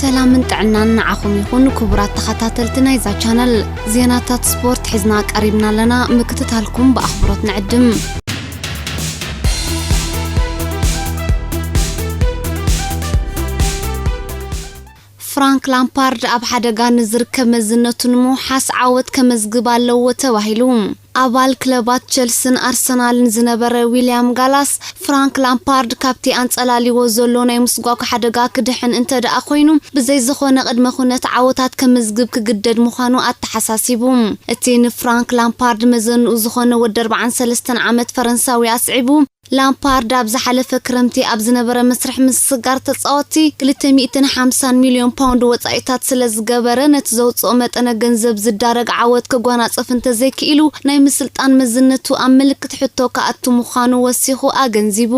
ሰላምን ጥዕናን ንዓኹም ይኹን ክቡራት ተኸታተልቲ ናይዛ ቻነል። ዜናታት ስፖርት ሒዝና ቀሪብና ኣለና፣ ምክትታልኩም ብኣኽብሮት ንዕድም። ፍራንክ ላምፓርድ ኣብ ሓደጋ ንዝርከብ መዝነቱ ንምውሓስ ዓወት ከመዝግብ ኣለዎ ተባሂሉ። ኣባል ክለባት ቸልስን ኣርሰናልን ዝነበረ ዊልያም ጋላስ፣ ፍራንክ ላምፓርድ ካብቲ ኣንጸላልይዎ ዘሎ ናይ ምስጓግ ሓደጋ ክድሕን እንተ ደኣ ኮይኑ፣ ብዘይ ዝኾነ ቅድመ ኩነት ዓወታት ከመዝግብ ክግደድ ምዃኑ ኣተሓሳሲቡ። እቲ ንፍራንክ ላምፓርድ መዘንኡ ዝኾነ ወዲ ኣርባዓን ሰለስተን ዓመት ፈረንሳዊ ኣስዒቡ፣ ላምፓርድ ኣብ ዝሓለፈ ክረምቲ ኣብ ዝነበረ መስርሕ ምስግጋር ተጻወትቲ ክልተ ሚእትን ሓምሳን ሚልዮን ፓውንድ ወጻኢታት ስለ ዝገበረ፣ ነቲ ዘውጽኦ መጠነ ገንዘብ ዝዳረግ ዓወት ክጓናጸፍ እንተዘይክኢሉ፣ ናይ ምስልጣን መዝነቱ ኣብ ምልክት ሕቶ ክኣቱ ምዃኑ ወሲኹ ኣገንዚቡ።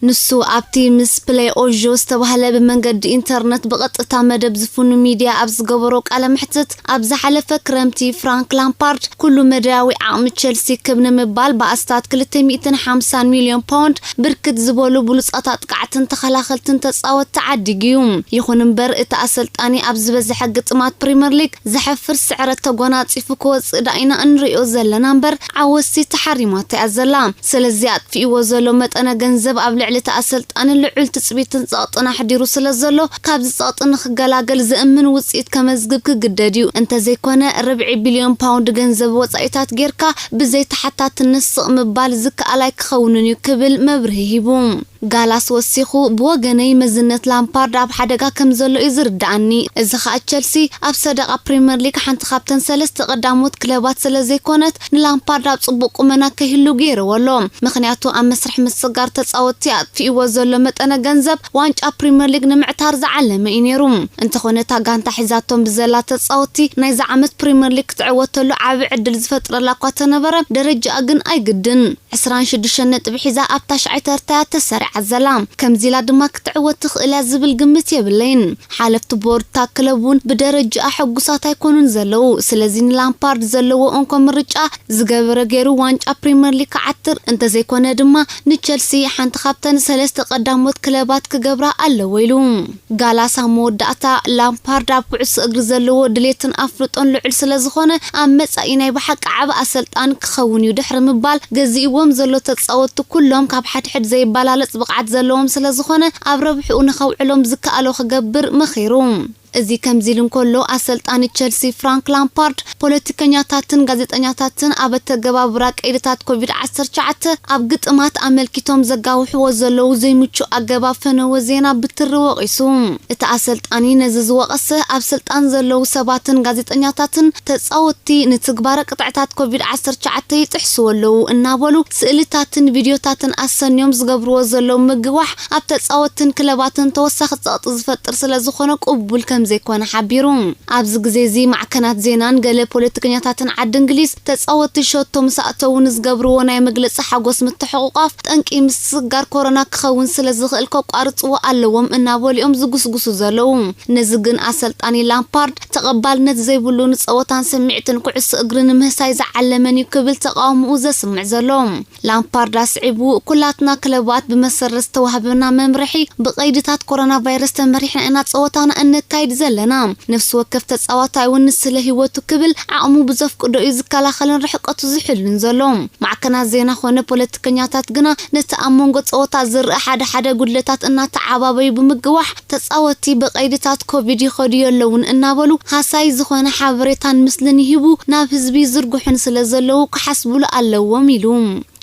ንሱ ኣብቲ ምስ ፕሌይ ኦዦ ዝተባህለ ብመንገዲ ኢንተርነት ብቐጥታ መደብ ዝፍኑ ሚድያ ኣብ ዝገበሮ ቃለ መሕትት፣ ኣብ ዝሓለፈ ክረምቲ ፍራንክ ላምፓርድ ኩሉ መዳያዊ ዓቕሚ ቸልሲ ክብ ንምባል ብኣስታት ክልተ ሚእትን ሓምሳን ሚልዮን ፓውንድ ብርክት ዝበሉ ብሉጻት ኣጥቃዕትን ተኸላኸልትን ተጻወትቲ ዓዲጉ እዩ። ይኹን እምበር፣ እቲ ኣሰልጣኒ ኣብ ዝበዝሐ ግጥማት ፕሪምየር ሊግ ዘሕፍር ስዕረት ተጎናጺፉ ክወጽእ ዳኢና እንርእዮ ዘለና እምበር፣ ዓወትሲ ተሓሪማቶ እያ ዘላ። ስለዚ ኣጥፊእዎ ዘሎ መጠነ ገንዘብ ኣብ ልዕሊ እቲ ኣሰልጣኒ ልዑል ትጽቢትን ጸቕጥን ኣሕዲሩ ስለ ዘሎ፣ ካብዚ ጸቕጢ ንኽገላገል ዘእምን ውጽኢት ከመዝግብ ክግደድ እዩ። እንተዘይኮነ፣ ርብዒ ቢልዮን ፓውንድ ገንዘብ ወጻኢታት ጌርካ ብዘይ ተሓታትነት ስቕ ምባል ዝከኣል ኣይክኸውንን እዩ ክብል መብርሂ ሂቡ። ጋላስ ወሲኹ፣ "ብወገነይ መዝነት ላምፓርድ ኣብ ሓደጋ ከም ዘሎ እዩ ዝርድኣኒ። እዚ ኸኣ ቸልሲ ኣብ ሰደቓ ፕሪምየር ሊግ ሓንቲ ካብተን ሰለስተ ቀዳሞት ክለባት ስለ ዘይኮነት፣ ንላምፓርድ ኣብ ጽቡቕ ቁመና ከይህሉ ገይርዎ ኣሎ። ምኽንያቱ ኣብ መስርሕ ምስግጋር ተጻወትቲ ኣጥፊእዎ ዘሎ መጠነ ገንዘብ ዋንጫ ፕሪምየር ሊግ ንምዕታር ዝዓለመ እዩ ነይሩ። እንተኾነ እታ ጋንታ ሒዛቶም ብዘላ ተጻወትቲ ናይዚ ዓመት ፕሪምየር ሊግ ክትዕወተሉ ዓቢ ዕድል ዝፈጥረላ እኳ ተነበረ፣ ደረጃኣ ግን ኣይግድን። ዕስራን ሽዱሽተን ነጥቢ ሒዛ ኣብ ታሽዓይ ተርታ እያ ተሰሪዓ ዘላ። ከምዚ ኢላ ድማ ክትዕወት ትኽእል እያ ዝብል ግምት የብለይን። ሓለፍቲ ቦርድ እታ ክለብ እውን ብደረጃኣ ሕጉሳት ኣይኮኑን ዘለዉ። ስለዚ ንላምፓርድ ዘለዎ እንኮ ምርጫ ዝገበረ ገይሩ ዋንጫ ፕሪምየር ሊግ ክዓትር፣ እንተዘይኮነ ድማ ንቸልሲ ሓንቲ ካብተን ሰለስተ ቀዳሞት ክለባት ክገብራ ኣለዎ" ኢሉ። ጋላስ ኣብ መወዳእታ፣ "ላምፓርድ ኣብ ኩዕሶ እግሪ ዘለዎ ድሌትን ኣፍልጦን ልዑል ስለ ዝኾነ፣ ኣብ መጻኢ ናይ ብሓቂ ዓቢ ኣሰልጣን ክኸውን እዩ" ድሕሪ ምባል፣ ገዚእዎም ዘሎ ተጻወትቲ ኩሎም ካብ ሓድሕድ ዘይበላለጽ ብቕዓት ዘለዎም ስለ ዝኾነ፣ ኣብ ረብሕኡ ንኸውዕሎም ዝከኣሎ ክገብር መኺሩ። እዚ ከምዚ ኢሉ እንከሎ፣ ኣሰልጣኒ ቸልሲ ፍራንክ ላምፓርድ ፖለቲከኛታትን ጋዜጠኛታትን ኣብ ኣተገባብራ ቀይድታት ኮቪድ ዓሰርተ ትሽዓተ ኣብ ግጥማት ኣመልኪቶም ዘጋውሕዎ ዘለዉ ዘይምቹእ ኣገባብ ፈነወ ዜና ብትሪ ወቒሱ። እቲ ኣሰልጣኒ ነዚ ዝወቐሰ፣ ኣብ ስልጣን ዘለዉ ሰባትን ጋዜጠኛታትን ተጻወትቲ ንትግባረ ቅጥዕታት ኮቪድ ዓሰርተ ትሽዓተ ይጥሕስዎ ኣለዉ እናበሉ ስእልታትን ቪድዮታትን ኣሰንዮም ዝገብርዎ ዘለዉ ምግዋሕ ኣብ ተጻወትትን ክለባትን ተወሳኺ ጸቕጢ ዝፈጥር ስለ ዝኾነ ቅቡል ከም ዘይኮነ ሓቢሩ። ኣብዚ ግዜ እዚ ማዕከናት ዜናን ገለ ፖለቲከኛታትን ዓዲ እንግሊዝ፣ ተጻወትቲ ሸቶ ምስ ኣእተዉ ንዝገብርዎ ናይ መግለጺ ሓጎስ ምትሕቑቋፍ ጠንቂ ምስግጋር ኮሮና ክኸውን ስለ ዝኽእል ከቋርጽዎ ኣለዎም እናበሉ እዮም ዝጉስጉሱ ዘለዉ። ነዚ ግን ኣሰልጣኒ ላምፓርድ ተቐባልነት ዘይብሉ፣ ንጸወታን ስምዒትን ኩዕሶ እግሪ ንምህሳይ ዝዓለመን እዩ ክብል ተቃውሞኡ ዘስምዕ ዘሎ። ላምፓርድ ኣስዒቡ፣ "ኩላትና ክለባት ብመሰረት ዝተዋህበና መምርሒ ብቐይድታት ኮሮና ቫይረስ ተመሪሕና ኢና ጸወታና እነካይድ ዘለና። ነፍሲ ወከፍ ተጻዋታይ እውን ንስለ ህይወቱ ክብል ዓቕሙ ብዘፍቅዶ እዩ ዝከላኸልን ርሕቀቱ ዝሕሉን ዘሎ። ማዕከናት ዜና ኾነ ፖለቲከኛታት ግና ነቲ ኣብ መንጎ ጸወታ ዝረኣ ሓደ ሓደ ጉድለታት እናተዓባበዩ ብምግዋሕ፣ ተጻወትቲ ብቐይድታት ኮቪድ ይኸዱ የለውን እናበሉ ሃሳይ ዝኾነ ሓበሬታን ምስልን ይህቡ፣ ናብ ህዝቢ ይዝርግሑን ስለ ዘለዉ ክሓስቡሉ ኣለዎም" ኢሉ።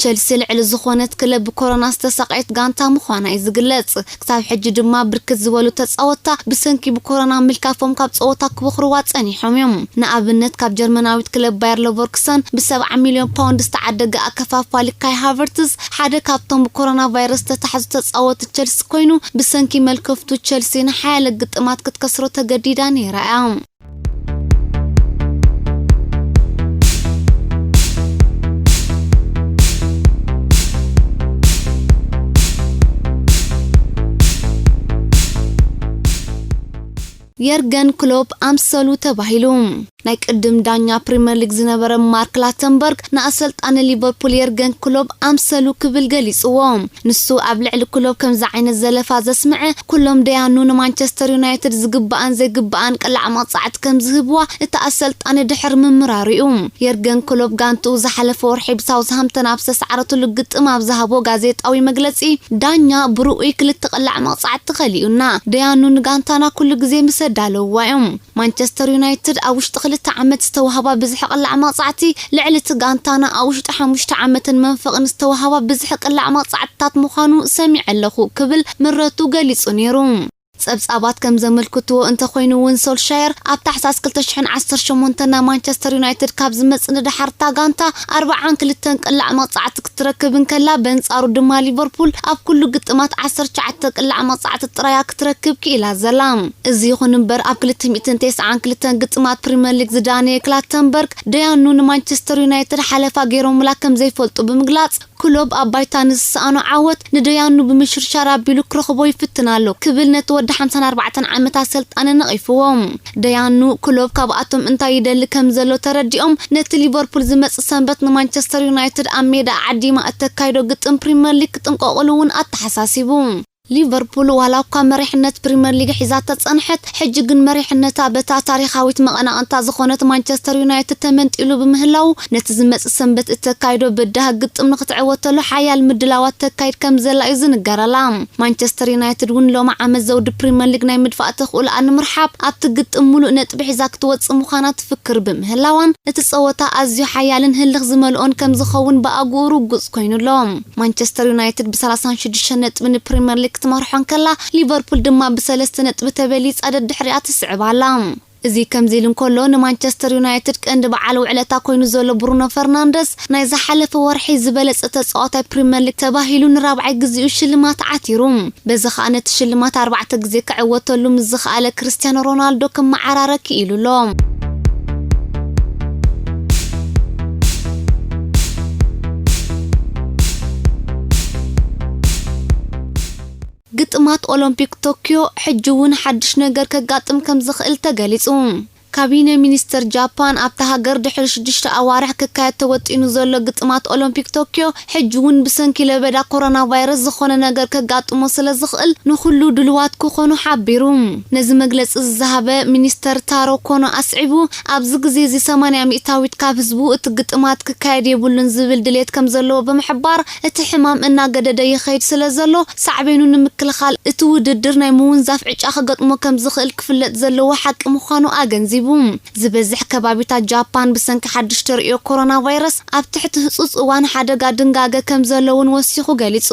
ቸልሲ ልዕሊ ዝኾነት ክለብ ብኮሮና ዝተሳቐየት ጋንታ ምዃና እዩ ዝግለጽ። ክሳብ ሕጂ ድማ ብርክት ዝበሉ ተጻወትታ ብሰንኪ ብኮሮና ምልካፎም ካብ ጸወታ ክበኽርዋ ጸኒሖም እዮም። ንኣብነት፣ ካብ ጀርመናዊት ክለብ ባየር ሌቨርኩሰን ብሰብዓ ሚልዮን ፓውንድ ዝተዓደገ ኣከፋፋሊ ካይ ሃቨርትዝ ሓደ ካብቶም ብኮሮና ቫይረስ ዝተታሕዙ ተጻወትቲ ቸልሲ ኮይኑ፣ ብሰንኪ መልከፍቱ ቸልሲ ንሓያለ ግጥማት ክትከስሮ ተገዲዳ ነይራ እያ። የርገን ክሎፕ ኣምሰሉ ተባሂሉ። ናይ ቅድም ዳኛ ፕሪምየር ሊግ ዝነበረ ማርክ ላተንበርግ ንኣሰልጣኒ ሊቨርፑል የርገን ክሎፕ ኣምሰሉ ክብል ገሊጽዎ። ንሱ ኣብ ልዕሊ ክሎፕ ከምዚ ዓይነት ዘለፋ ዘስምዐ፣ ኩሎም ደያኑ ንማንቸስተር ዩናይትድ ዝግብኣን ዘይግብኣን ቅላዕ መቕጻዕቲ ከም ዝህብዋ እቲ ኣሰልጣኒ ድሕሪ ምምራሩ እዩ። የርገን ክሎፕ ጋንትኡ ዝሓለፈ ወርሒ ብሳውዝሃምፕተን ኣብ ዝተሰዓረትሉ ግጥም ኣብ ዝሃቦ ጋዜጣዊ መግለጺ፣ ዳኛ ብርኡይ ክልተ ቅላዕ መቕጻዕቲ ከሊኡና፣ ደያኑ ንጋንታና ኩሉ ግዜ ምስ ኣዳለውዋ እዮም። ማንቸስተር ዩናይትድ ኣብ ውሽጢ ክልተ ዓመት ዝተዋህባ ብዝሒ ቅላዕ መቕጻዕቲ፣ ልዕሊ እቲ ጋንታና ኣብ ውሽጢ ሓሙሽተ ዓመትን መንፈቕን ዝተዋህባ ብዝሒ ቅላዕ መቕጻዕትታት ምዃኑ ሰሚዐ ኣለኹ ክብል ምረቱ ገሊጹ ነይሩ። ጸብጻባት ከም ዘመልክትዎ እንተኾይኑ እውን፣ ሶልሻየር ኣብ ታሕሳስ ክልተ ሽሕን ዓሰርተ ሸሞንተን ናብ ማንቸስተር ዩናይትድ ካብ ዝመጽእ ንደሓር እታ ጋንታ ኣርብዓን ክልተን ቅላዕ መቕጻዕቲ ክትረክብ እንከላ፣ በንጻሩ ድማ ሊቨርፑል ኣብ ኩሉ ግጥማት ዓሰርተ ትሽዓተ ቅላዕ መቕጻዕቲ ጥራያ ክትረክብ ክኢላ ዘላ። እዚ ይኹን እምበር፣ ኣብ ክልተ ሚእትን ተስዓን ክልተን ግጥማት ፕሪምየር ሊግ ዝዳነየ ክላተንበርግ፣ ደያኑ ንማንቸስተር ዩናይትድ ሓለፋ ገይሮምላ ከም ዘይፈልጡ ብምግላጽ፣ ክሎፕ ኣብ ባይታ ንዝሰኣኖ ዓወት ንደያኑ ብምሽርሻር ኣቢሉ ክረኽቦ ይፍትን ኣሎ ክብል ነቲ ወዲ ሓምሳን ኣርባዕተን ዓመት ኣሰልጣኒ ነቒፍዎ። ደያኑ ክሎፕ ካብኣቶም እንታይ ይደሊ ከም ዘሎ ተረዲኦም፣ ነቲ ሊቨርፑል ዝመጽእ ሰንበት ንማንቸስተር ዩናይትድ ኣብ ሜዳ ዓዲማ እተካይዶ ግጥም ፕሪምየር ሊግ ክጥንቀቑሉ እውን ኣተሓሳሲቡ። ሊቨርፑል ዋላ እኳ መሪሕነት ፕሪምየር ሊግ ሒዛ ተጸንሐት፣ ሕጂ ግን መሪሕነታ በታ ታሪኻዊት መቐናቕንታ ዝኾነት ማንቸስተር ዩናይትድ ተመንጢሉ ብምህላው፣ ነቲ ዝመጽእ ሰንበት እተካይዶ በዳህ ግጥም ንክትዕወተሉ ሓያል ምድላዋት ተካይድ ከም ዘላ እዩ ዝንገረላ። ማንቸስተር ዩናይትድ እውን ሎም ዓመት ዘውዲ ፕሪምየር ሊግ ናይ ምድፋእ ተኽእሎኣ ንምርሓብ ኣብቲ ግጥም ሙሉእ ነጥቢ ሒዛ ክትወጽእ ምዃና ትፍክር ብምህላዋን፣ እቲ ጸወታ ኣዝዩ ሓያልን ህልኽ ዝመልኦን ከም ዝኸውን ብኣግኡ ርጉጽ ኮይኑ ኣሎ። ማንቸስተር ዩናይትድ ብ ሰላሳን ሽዱሽተን ነጥቢ ንፕሪምየር ሊግ ክትመርሖ እንከላ፣ ሊቨርፑል ድማ ብሰለስተ ነጥቢ ተበሊጻ ደድሕሪኣ ትስዕብ ኣላ። እዚ ከምዚ ኢሉ እንከሎ፣ ንማንቸስተር ዩናይትድ ቀንዲ በዓል ውዕለታ ኮይኑ ዘሎ ብሩኖ ፈርናንደስ፣ ናይ ዝሓለፈ ወርሒ ዝበለጸ ተጻዋታይ ፕሪምየር ሊግ ተባሂሉ ንራብዓይ ግዜኡ ሽልማት ዓቲሩ። በዚ ኸኣ ነቲ ሽልማት ኣርባዕተ ግዜ ክዕወተሉ ምስ ዝኸኣለ ክርስትያኖ ሮናልዶ ክመዓራረ ክኢሉ ኣሎ። ግጥማት ኦሎምፒክ ቶክዮ ሕጂ እውን ሓድሽ ነገር ከጋጥም ከም ዝኽእል ተገሊጹ። ካቢነ ሚኒስተር ጃፓን ኣብታ ሃገር ድሕሪ ሽዱሽተ ኣዋርሕ ክካየድ ተወጢኑ ዘሎ ግጥማት ኦሎምፒክ ቶክዮ ሕጂ እውን ብሰንኪ ለበዳ ኮሮና ቫይረስ ዝኾነ ነገር ከጋጥሞ ስለ ዝኽእል ንኹሉ ድልዋት ክኾኑ ሓቢሩ። ነዚ መግለጺ ዝሃበ ሚኒስተር ታሮ ኮኖ ኣስዒቡ፣ ኣብዚ ግዜ እዚ ሰማንያ ሚእታዊት ካብ ህዝቡ እቲ ግጥማት ክካየድ የብሉን ዝብል ድሌት ከም ዘለዎ ብምሕባር፣ እቲ ሕማም እናገደደ ይኸይድ ስለ ዘሎ ሳዕቤኑ ንምክልኻል እቲ ውድድር ናይ ምውንዛፍ ዕጫ ክገጥሞ ከም ዝኽእል ክፍለጥ ዘለዎ ሓቂ ምዃኑ ኣገንዚቡ። ዝበዝሕ ከባቢታት ጃፓን ብሰንኪ ሓድሽ ተርእዮ ኮሮና ቫይረስ ኣብ ትሕቲ ህጹጽ እዋን ሓደጋ ድንጋገ ከም ዘሎ እውን ወሲኹ ገሊጹ።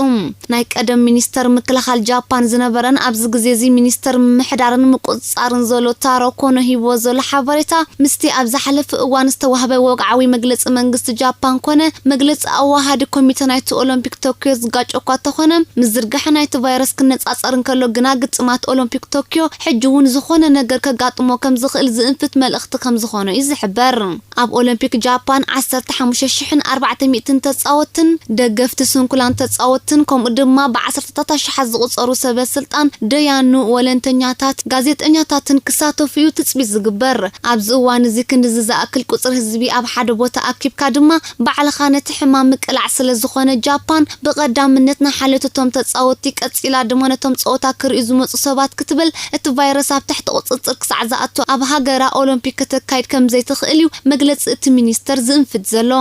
ናይ ቀደም ሚኒስተር ምክልኻል ጃፓን ዝነበረን ኣብዚ ግዜ እዚ ሚኒስተር ምምሕዳርን ምቁጽጻርን ዘሎ ታሮ ኮኖ ሂብዎ ዘሎ ሓበሬታ፣ ምስቲ ኣብ ዝሓለፈ እዋን ዝተዋህበ ወግዓዊ መግለጺ መንግስቲ ጃፓን ኮነ መግለጺ ኣዋሃዲ ኮሚተ ናይቲ ኦሎምፒክ ቶክዮ ዝጋጮ እኳ እንተኾነ፣ ምዝርጋሕ ናይቲ ቫይረስ ክነጻጸር እንከሎ ግና ግጥማት ኦሎምፒክ ቶክዮ ሕጂ እውን ዝኾነ ነገር ከጋጥሞ ከም ዝኽእል ዝእንፍት መልእኽቲ ከም ዝኾነ እዩ ዝሕበር። ኣብ ኦሎምፒክ ጃፓን ዓሰርተ ሓሙሽተ ሽሕን ኣርባዕተ ሚእትን ተጻወትን ደገፍቲ ስንኩላን ተጻወትን ከምኡ ድማ ብዓሰርተታት ኣሽሓት ዝቑጸሩ ሰበ ስልጣን ደያኑ፣ ወለንተኛታት፣ ጋዜጠኛታትን ክሳተፉ እዩ ትጽቢት ዝግበር። ኣብዚ እዋን እዚ ክንድዚ ዝኣክል ቁጽሪ ህዝቢ ኣብ ሓደ ቦታ ኣኪብካ ድማ ባዕልኻ ነቲ ሕማም ምቅላዕ ስለ ዝኾነ ጃፓን ብቐዳምነት ንሓለቱ እቶም ተጻወትቲ ቀጺላ ድማ ነቶም ጸወታ ክርእዩ ዝመጹ ሰባት ክትብል እቲ ቫይረስ ኣብ ትሕቲ ቁጽጽር ክሳዕ ዝኣቱ ኣብ ሃገራ ኦሎምፒክ ከተካይድ ከም ዘይትኽእል እዩ መግለጺ እቲ ሚኒስተር ዝእንፍት ዘሎ።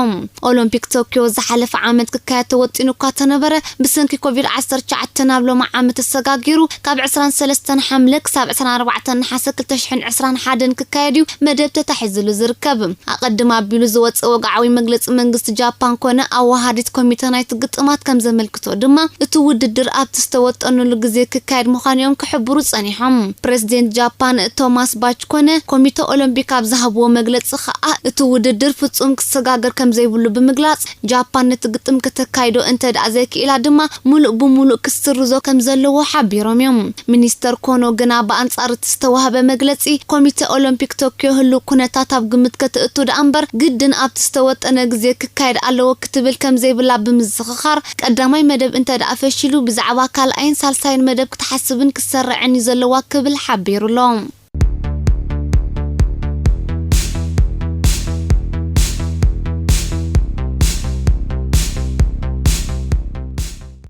ኦሎምፒክ ቶክዮ ዝሓለፈ ዓመት ክካየድ ተወጢኑ እኳ ተነበረ፣ ብሰንኪ ኮቪድ ዓሰርተ ትሽዓተ ናብ ሎሚ ዓመት ተሰጋጊሩ ካብ ዕስራን ሰለስተን ሓምለ ክሳብ ዕስራን ኣርባዕተን ነሓሰ ክልተ ሽሕን ዕስራን ሓደን ክካየድ እዩ መደብ ተታሒዝሉ ዝርከብ። ኣቐድም ኣቢሉ ዝወጸ ወግዓዊ መግለጺ መንግስቲ ጃፓን ኮነ ኣዋሃዲት ኮሚተ ናይቲ ግጥማት ከም ዘመልክቶ ድማ፣ እቲ ውድድር ኣብቲ ዝተወጠኑሉ ግዜ ክካየድ ምዃኑ እዮም ክሕብሩ ጸኒሖም። ፕሬዚደንት ጃፓን ቶማስ ባች ኮነ ኮሚተ ኦሎምፒክ ኣብ ዝሃብዎ መግለጺ ኸኣ፣ እቲ ውድድር ፍጹም ክሰጋገር ከም ዘይብሉ ብምግላጽ፣ ጃፓን ነቲ ግጥም ከተካይዶ እንተ ደኣ ዘይክኢላ ድማ፣ ምሉእ ብምሉእ ክትስርዞ ከም ዘለዎ ሓቢሮም እዮም። ሚኒስተር ኮኖ ግና ብኣንጻር እቲ ዝተዋህበ መግለጺ፣ ኮሚተ ኦሎምፒክ ቶክዮ ህሉው ኩነታት ኣብ ግምት ከተእቱ ደኣ እምበር፣ ግድን ኣብቲ ዝተወጠነ ግዜ ክካየድ ኣለዎ ክትብል ከም ዘይብላ ብምዝኽኻር፣ ቀዳማይ መደብ እንተ ደኣ ፈሺሉ፣ ብዛዕባ ካልኣይን ሳልሳይን መደብ ክትሓስብን ክትሰርዕን እዩ ዘለዋ ክብል ሓቢሩ ኣሎ።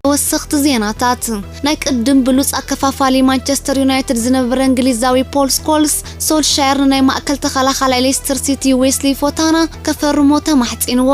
ወሰኽቲ ዜናታት። ናይ ቅድም ብሉጽ ኣከፋፋሊ ማንቸስተር ዩናይትድ ዝነበረ እንግሊዛዊ ፖል ስኮልስ፣ ሶልሻየር ንናይ ማእከል ተኸላኻላይ ሌስተር ሲቲ ዌስሊ ፎታና ከፈርሞ ተማሕጺንዎ።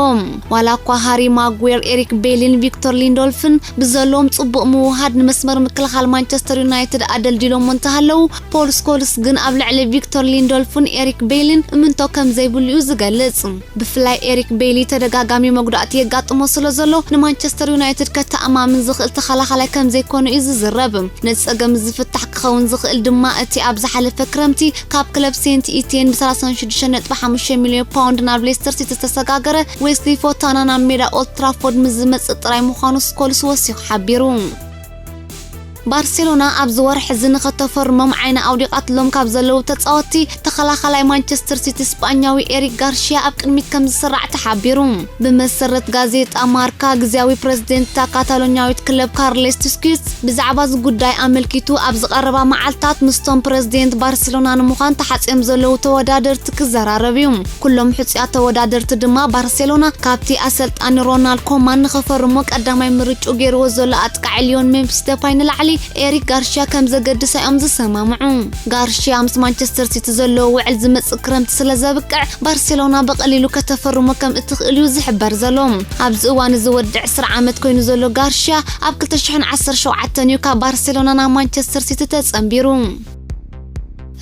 ዋላ እኳ ሃሪ ማጉዌር፣ ኤሪክ ቤሊን ቪክቶር ሊንዶልፍን ብዘለዎም ጽቡቕ ምውሃድ ንመስመር ምክልኻል ማንቸስተር ዩናይትድ ኣደልዲሎሞ እንተሃለዉ፣ ፖል ስኮልስ ግን ኣብ ልዕሊ ቪክቶር ሊንዶልፍን ኤሪክ ቤሊን እምንቶ ከም ዘይብሉ እዩ ዝገልጽ። ብፍላይ ኤሪክ ቤሊ ተደጋጋሚ መጉዳእቲ የጋጥሞ ስለ ዘሎ፣ ንማንቸስተር ዩናይትድ ከተኣማምን ዝኽእል ተኸላኻላይ ከም ዘይኮነ እዩ ዝዝረብ። ነዚ ጸገም ዝፍታሕ ክኸውን ዝኽእል ድማ እቲ ኣብ ዝሓለፈ ክረምቲ ካብ ክለብ ሴንት ኢቲየን ብ36.5 ሚልዮን ፓውንድ ናብ ሌስተር ሲቲ ዝተሰጋገረ ዌስሊ ፎታና ናብ ሜዳ ኦልድ ትራፎርድ ምስ ዝመጽእ ጥራይ ምዃኑ ስኮልስ ወሲኹ ሓቢሩ። ባርሴሎና ኣብዚ ወርሒ እዚ ንኸተፈርሞም ዓይና ኣውዲቓትሎም ካብ ዘለዉ ተጻወትቲ፣ ተኸላኻላይ ማንቸስተር ሲቲ ስጳኛዊ ኤሪክ ጋርሺያ ኣብ ቅድሚት ከም ዝስራዕ ተሓቢሩ። ብመሰረት ጋዜጣ ማርካ፣ ግዝያዊ ፕረዚደንት እታ ካታሎኛዊት ክለብ ካርሌስ ቱስኪትስ ብዛዕባ እዚ ጉዳይ ኣመልኪቱ ኣብ ዝቐረባ መዓልታት ምስቶም ፕረዚደንት ባርሴሎና ንምዃን ተሓጽዮም ዘለዉ ተወዳደርቲ ክዘራረብ እዩ። ኩሎም ሕጹያት ተወዳደርቲ ድማ ባርሴሎና ካብቲ ኣሰልጣኒ ሮናልድ ኮማን ንኸፈርሞ ቀዳማይ ምርጭኡ ገይርዎ ዘሎ ኣጥቃዒ ሊዮን ሜምፊስ ደፓይ ንላዕሊ ኤሪክ ጋርሺያ ከም ዘገድሳ እዮም ዝሰማምዑ። ጋርሺያ ምስ ማንቸስተር ሲቲ ዘለዎ ውዕል ዝመጽእ ክረምቲ ስለ ዘብቅዕ፣ ባርሴሎና ብቐሊሉ ከተፈርሞ ከም እትኽእል እዩ ዝሕበር ዘሎ። ኣብዚ እዋን እዚ ወዲ ዕስራ ዓመት ኮይኑ ዘሎ ጋርሺያ ኣብ ክልተ ሽሕን ዓሰርተ ሸውዓተን እዩ ካብ ባርሴሎና ናብ ማንቸስተር ሲቲ ተጸንቢሩ።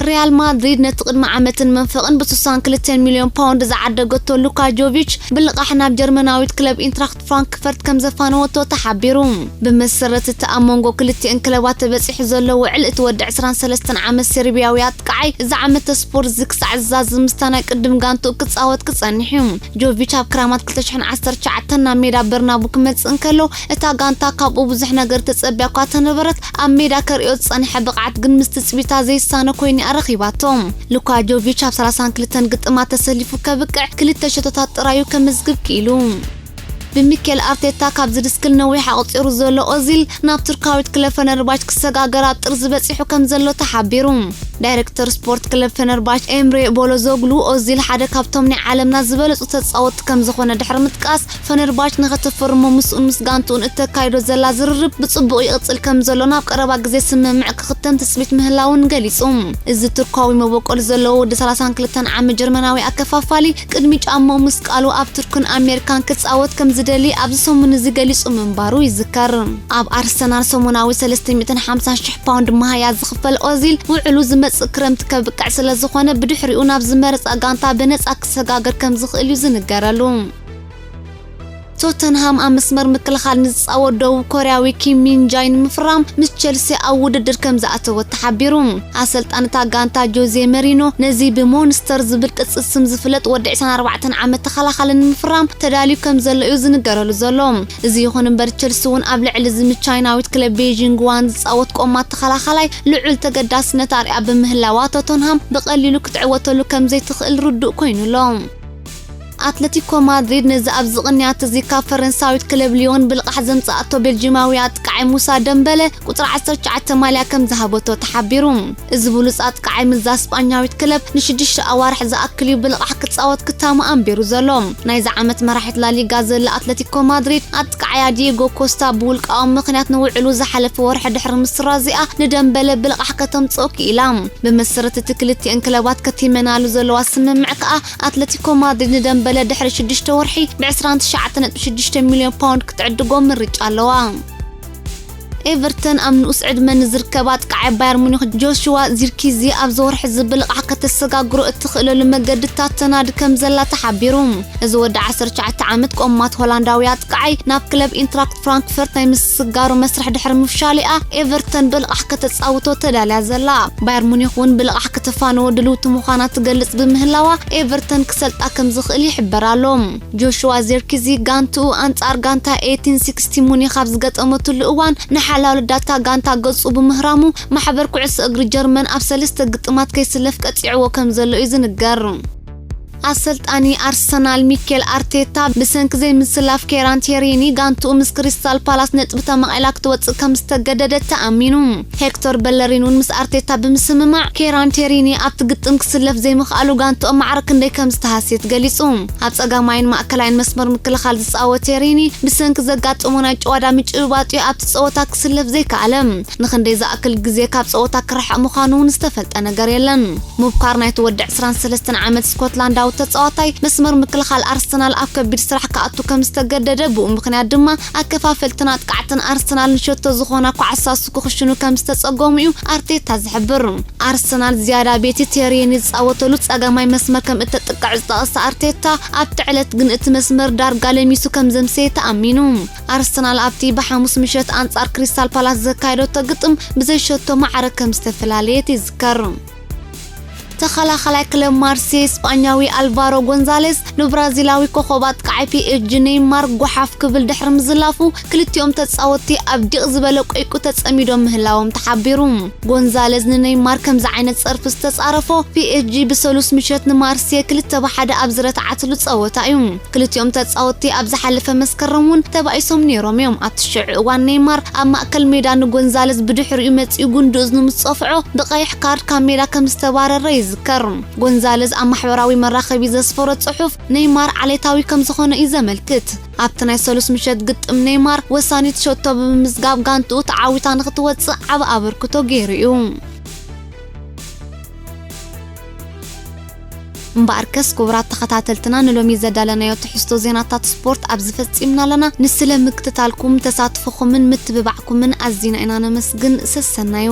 ሪያል ማድሪድ ነቲ ቅድሚ ዓመትን መንፈቕን ብ62 ሚልዮን ፓውንድ ዝዓደገቶ ሉካ ጆቪች ብልቓሕ ናብ ጀርመናዊት ክለብ ኢንትራክት ፍራንክፈርት ከም ዘፋነወቶ ተሓቢሩ። ብመሰረት እቲ ኣብ መንጎ ክልቲአን ክለባት ተበጺሑ ዘሎ ውዕል፣ እቲ ወዲ ዕስራን ሰለስተን ዓመት ሴርቢያዊ ኣጥቃዓይ እዚ ዓመት ስፖርት እዚ ክሳዕ ዝዛዝም ምስታ ናይ ቅድም ጋንትኡ ክጻወት ክጸንሕ እዩ። ጆቪች ኣብ ክራማት ክልተ ሽሕን ዓሰርተ ትሽዓተን ናብ ሜዳ በርናቡ ክመጽእ እንከሎ፣ እታ ጋንታ ካብኡ ብዙሕ ነገር ተጸብያ እኳ ተነበረት፣ ኣብ ሜዳ ከርእዮ ዝጸንሐ ብቕዓት ግን ምስ ትጽቢታ ዘይሳነ ኮይኑ እያ ረኺባቶ። ሉካ ጆቪች ኣብ ሰላሳን ክልተን ግጥማት ተሰሊፉ ከብቅዕ፣ ክልተ ሸቶታት ጥራዩ ከመዝግብ ክኢሉ። ብሚኬል ኣርቴታ ካብ ዝድስክል ነዊሕ ኣቑጺሩ ዘሎ ኦዚል ናብ ቱርካዊት ክለብ ፈነርባች ክሰጋገር ኣብ ጥርዚ በጺሑ ከም ዘሎ ተሓቢሩ። ዳይሬክተር ስፖርት ክለብ ፈነርባች ኤምሬ ቦሎዞግሉ፣ ኦዚል ሓደ ካብቶም ናይ ዓለምና ዝበለጹ ተጻወትቲ ከም ዝኾነ ድሕሪ ምጥቃስ፣ ፈነርባች ንኸተፈርሞ ምስኡን ምስ ጋንትኡን እተካይዶ ዘላ ዝርርብ ብጽቡቕ ይቕጽል ከም ዘሎ፣ ናብ ቀረባ ግዜ ስምምዕ ክኽተም ትጽቢት ምህላውን ገሊጹ። እዚ ቱርካዊ መበቆል ዘለዎ ወዲ ሰላሳን ክልተን ዓመት ጀርመናዊ ኣከፋፋሊ፣ ቅድሚ ጫምኡ ምስቃሉ ኣብ ቱርክን ኣሜሪካን ክጻወት ከም ዝደሊ ኣብዚ ሰሙን እዚ ገሊጹ ምንባሩ ይዝከር። ኣብ ኣርሰናል ሰሙናዊ ሰለስተ ሚእትን ሓምሳን ሽሕ ፓውንድ መሃያ ዝኽፈል ኦዚል፣ ውዕሉ ዝመጽእ ክረምቲ ከብቅዕ ስለ ዝኾነ፣ ብድሕሪኡ ናብ ዝመረጻ ጋንታ ብነጻ ክሰጋገር ከም ዝኽእል እዩ ዝንገረሉ። ቶተንሃም ኣብ መስመር ምክልኻል ንዝጻወት ደቡብ ኮርያዊ ኪም ሚን ጃይ ንምፍራም ምስ ቸልሲ ኣብ ውድድር ከም ዝኣተወ ተሓቢሩ። ኣሰልጣኒ እታ ጋንታ ጆዜ መሪኖ፣ ነዚ ብሞንስተር ዝብል ቅጽል ስም ዝፍለጥ ወዲ ዕስራን ኣርባዕተን ዓመት ተኸላኻሊ ንምፍራም ተዳልዩ ከም ዘሎ እዩ ዝንገረሉ ዘሎ። እዚ ይኹን እምበር፣ ቸልሲ እውን ኣብ ልዕሊ እዚ ምስ ቻይናዊት ክለብ ቤይጂንግ ዋን ዝጻወት ቆማት ተኸላኻላይ ልዑል ተገዳስነት ኣርያ ብምህላዋ፣ ቶተንሃም ብቐሊሉ ክትዕወተሉ ከም ዘይትኽእል ርዱእ ኮይኑ ኣሎ። ኣትለቲኮ ማድሪድ ነዚ ኣብዚ ቅንያት እዚ ካብ ፈረንሳዊት ክለብ ሊዮን ብልቓሕ ዘምጽኣቶ ቤልጂማዊ ኣጥቃዓይ ሙሳ ደምበለ ቁጽሪ ዓሰርተ ትሽዓተ ማልያ ከም ዝሃበቶ ተሓቢሩ። እዚ ብሉጽ ኣጥቃዓይ ምስዛ ስጳኛዊት ክለብ ንሽዱሽተ ኣዋርሕ ዝኣክል እዩ ብልቓሕ ክጻወት ክታሙ ኣንቢሩ ዘሎ። ናይዚ ዓመት መራሒት ላሊጋ ዘላ ኣትለቲኮ ማድሪድ ኣጥቃዓያ ዲየጎ ኮስታ ብውልቃዊ ምኽንያት ንውዕሉ ዝሓለፈ ወርሒ ድሕሪ ምስራዚኣ፣ ንደምበለ ብልቓሕ ከተምጽኦ ክኢላ። ብመሰረት እቲ ክልቲአን ክለባት ከቲመናሉ ዘለዋ ስምምዕ ከኣ፣ ኣትለቲኮ ማድሪድ ንደምበለ ድሕሪ ሽዱሽተ ወርሒ ብ ዕስራን ትሽዓተን ነጥቢ ሽዱሽተ ሚልዮን ፓውንድ ክትዕድጎ ምርጫ ኣለዋ። ኤቨርተን ኣብ ንኡስ ዕድመ ንዝርከብ ኣጥቃዓይ ባየር ሙኒክ ጆሽዋ ዚርኪዚ ኣብዚ ወርሒ እዚ ብልቓሕ ከተሰጋግሮ እትኽእለሉ መገድታት ተናዲ ከም ዘላ ተሓቢሩ። እዚ ወዲ ዓሰርተ ትሽዓተ ዓመት ቆማት ሆላንዳዊ ኣጥቃዓይ ናብ ክለብ ኢንትራክት ፍራንክፈርት ናይ ምስግጋሩ መስርሕ ድሕሪ ምፍሻሉ'ያ ኤቨርተን ብልቓሕ ከተጻውቶ ተዳልያ ዘላ። ባየር ሙኒክ እውን ብልቓሕ ከተፋንዎ ድልውቲ ምዃና ትገልጽ ብምህላዋ፣ ኤቨርተን ክሰልጣ ከም ዝኽእል ይሕበር ኣሎ። ጆሽዋ ዜርኪዚ ጋንትኡ ኣንጻር ጋንታ ኤይቲን ሲክስቲ ሙኒክ ኣብ ዝገጠመትሉ እዋን፣ ንሓላል ዳታ ጋንታ ገጹ ብምህራሙ፣ ማሕበር ኩዕሶ እግሪ ጀርመን ኣብ ሰለስተ ግጥማት ከይስለፍ ቀጺዕዎ ከም ዘሎ እዩ ዝንገር። ኣሰልጣኒ ኣርሰናል ሚኬል ኣርቴታ ብሰንኪ ዘይምስላፍ ኬራን ቴሪኒ ጋንትኡ ምስ ክሪስታል ፓላስ ነጥቢ ተማቒላ ክትወጽእ ከም ዝተገደደት ተኣሚኑ። ሄክቶር በለሪን እውን ምስ ኣርቴታ ብምስምማዕ፣ ኬራን ቴሪኒ ኣብቲ ግጥም ክስለፍ ዘይምኽኣሉ ጋንትኦም ማዕረ ክንደይ ከም ዝተሃስየት ገሊጹ። ኣብ ጸጋማይን ማእከላይን መስመር ምክልኻል ዝጻወት ቴሪኒ ብሰንኪ ዘጋጠሞ ናይ ጭዋዳ ምጭብባጥ እዩ ኣብቲ ጸወታ ክስለፍ ዘይከኣለ። ንኽንደይ ዝኣክል ግዜ ካብ ጸወታ ክርሕቕ ምዃኑ እውን ዝተፈልጠ ነገር የለን። ምብኳር ናይቲ ወዲ ዕስራን ሰለስተን ዓመት ስኮትላንዳዊ ተጻዋታይ፣ መስመር ምክልኻል ኣርሰናል ኣብ ከቢድ ስራሕ ክኣቱ ከም ዝተገደደ፣ ብኡ ምኽንያት ድማ ኣከፋፈልትን ኣጥቃዕትን ኣርሰናል ንሸቶ ዝኾና ኳዕሳሱ ክኽሽኑ ከም ዝተጸገሙ እዩ ኣርቴታ ዝሕብር። ኣርሰናል ዝያዳ ቤቲ ቴሪኒ ዝጻወተሉ ጸጋማይ መስመር ከም እተጥቅዕ ዝጠቐሰ ኣርቴታ፣ ኣብቲ ዕለት ግን እቲ መስመር ዳርጋ ለሚሱ ከም ዘምሰየ ተኣሚኑ። ኣርሰናል ኣብቲ ብሓሙስ ምሸት ኣንጻር ክሪስታል ፓላስ ዘካየደቶ ግጥም ብዘይ ሸቶ ማዕረ ከም ዝተፈላለየት ይዝከር። ተኸላኸላይ ክለብ ማርሴ ስጳኛዊ ኣልቫሮ ጎንዛሌዝ ንብራዚላዊ ኮኸብ ኣጥቃዓይ ፒኤስጂ ኔይማር ጓሓፍ ክብል ድሕሪ ምዝላፉ፣ ክልቲኦም ተጻወትቲ ኣብ ዲቕ ዝበለ ቆይቁ ተጸሚዶም ምህላዎም ተሓቢሩ። ጎንዛሌዝ ንኔይማር ከምዚ ዓይነት ጸርፊ ዝተጻረፎ፣ ፒኤስጂ ብሰሉስ ምሸት ንማርሴ ክልተ ብሓደ ኣብ ዝረትዓትሉ ጸወታ እዩ። ክልቲኦም ተጻወትቲ ኣብ ዝሓለፈ መስከረም እውን ተባኢሶም ነይሮም እዮም። ኣብቲ ሽዑ እዋን ኔይማር ኣብ ማእከል ሜዳ ንጎንዛለዝ ብድሕሪኡ መጺኡ ጉንዲ እዝኑ ምስ ጸፍዖ ብቐይሕ ካርድ ካብ ሜዳ ከም ዝተባረረ ይዝከር። ጎንዛለዝ ኣብ ማሕበራዊ መራኸቢ ዘስፈሮ ጽሑፍ ኔይማር ዓሌታዊ ከም ዝኾነ እዩ ዘመልክት። ኣብቲ ናይ ሰሉስ ምሸት ግጥም ኔይማር ወሳኒት ሸቶ ብምምዝጋብ ጋንትኡ ተዓዊታ ንኽትወጽእ ዓቢ ኣበርክቶ ገይሩ እዩ። እምበኣርከስ ክቡራት ተኸታተልትና፣ ንሎሚ ዘዳለናዮ ትሕዝቶ ዜናታት ስፖርት ኣብዚ ፈጺምና ኣለና። ንስለ ምክትታልኩም፣ ተሳትፎኹምን ምትብባዕኩምን ኣዚና ኢና ነመስግን። ሰሰናዩ።